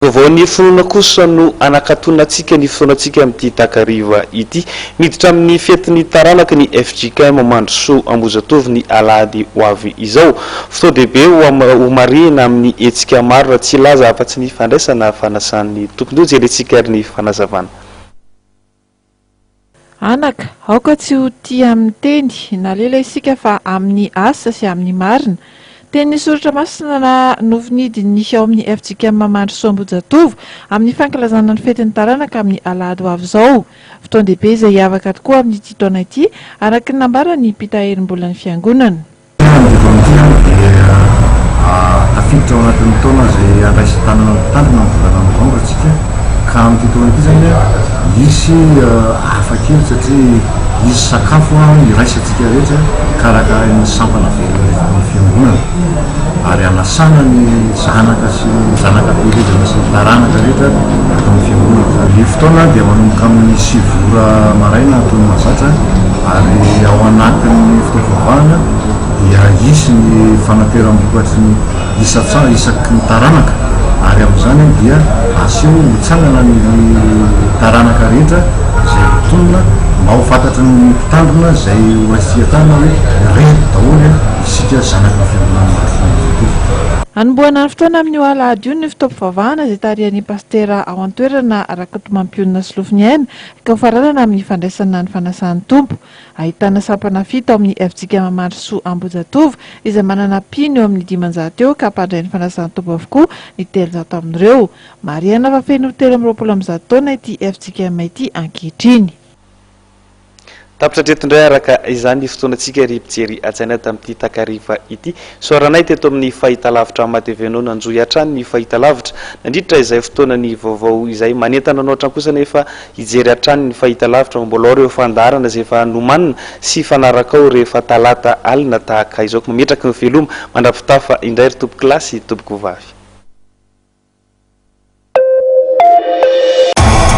Vaovaon'ny finoana kosa no anakatonantsika ny fotoanantsika amin'ity takariva ity. Miditra amin'ny fetin'ny taranaky ny fjkm Mandrosoa Ambohijatovo ny alahady ho avy izao. Fotoan-dehibe ho marihina amin'ny hetsika maro raha tsy hilaza afa-tsy ny fandraisana fanasan'ny Tompo. Ndeha hojerentsika ary ny fanazavana. Anaka, aoka tsy ho tia amin'ny teny na lela isika fa amin'ny asa sy amin'ny marina. Tenin'ny Soratra Masina na nofinidin'ny ao amin'ny fjkm Mandrosoa Ambohijatovo amin'ny fankalazana ny fetin'ny taranaka amin'ny alahady ho avy izao. Fotoan-dehibe izay hiavaka tokoa amin'ity taona ity araka ny nambaran'ny mpitahirim-bolan'ny fiangonana. Ny taona ity dia tafiditra ao anatin'ny taona izay handraisan-tanana ny mpitandrina amin'ny volana novambra isika ka amin'ity taona ity izany hisy hafa kely satria hisy sakafo iraisantsika rehetra karakarain'ny sampana velona eto amin'ny fiangonana ary hanasana ny zanaka sy ny zanaka am-pielezana sy ny taranaka rehetra ato amin'ny fiangonana. Ny fotoana dia manomboka amin'ny 9 ora maraina toy ny mahazatra ary ao anatin'ny fotoam-pivavahana dia hisy ny fanateram-bokatry ny isan-tsa isaky ny taranaka ary amin'izany dia aseho mitsangana ny taranaka rehetra izay voatonona mba ho fantatry ny mpitandrina izay ho raisin-tanana hoe ireto daholo isika zanaky ny fiangonana Mahafinaritra. Hanombohana ny fotoana amin'io alahady io ny fotoam-pivavahana izay tarihan'ny pasitera ao an-toerana Rakotomampionona Solofoniaina ka hofaranana amin'ny fandraisana ny fanasan'ny Tompo. Ahitana sampana 7 ao amin'ny fjkm Mandrosoa Ambohijatovo izay manana mpino eo amin'ny 500 eo ka mpandray ny fanasan'ny Tompo avokoa ny 300 amin'ireo. Marihana fa feno 123 taona ity fjkm ity ankehitriny. Tapitra hatreto indray araka izany ny fotoanantsika ry mpijery hajaina tamin'ity takariva ity. Soaranay teto amin'ny fahitalavitra Amatv no nanjohy hatrany ny fahitalavitra nandritra izay fotoanan'ny vaovao izay. Manentana anao hatrany kosa anefa hijery hatrany ny fahitalavitra fa mbola ao ireo fandaharana izay efa nomanina sy hifanarakao rehefa talata alina tahaka izao. Mametraka ny veloma mandra-pitafa indray ry tompokolahy sy tompokovavy.